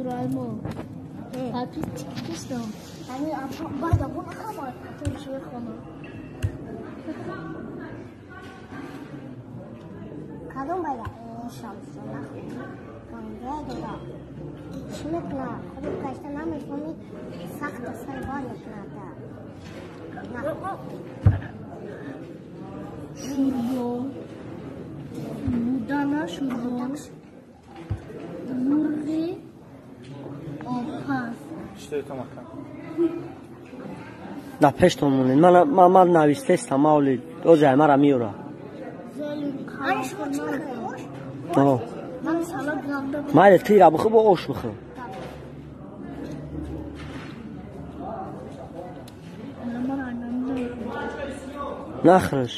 Иброҳимо, подписчик кистам. Ами баъд абон ҳама патонш мехонам. Кадом байда? Шамсо нахӯрӣ. Гандия дора. Чӣ мекуна? Худо кашта намефаҳмӣ, сахт сар бор мекунад. Шӯрбо будана шӯрбо мурғи обпаз. Да пештон монед. Ман навистестам, мавли озай мара миёра. Ани шумо чӣ мехӯред? Ош? О. Ман салат ганда. Майли, тира бихӯр, бо ош бихӯр. Ман айнан Нахӯрш.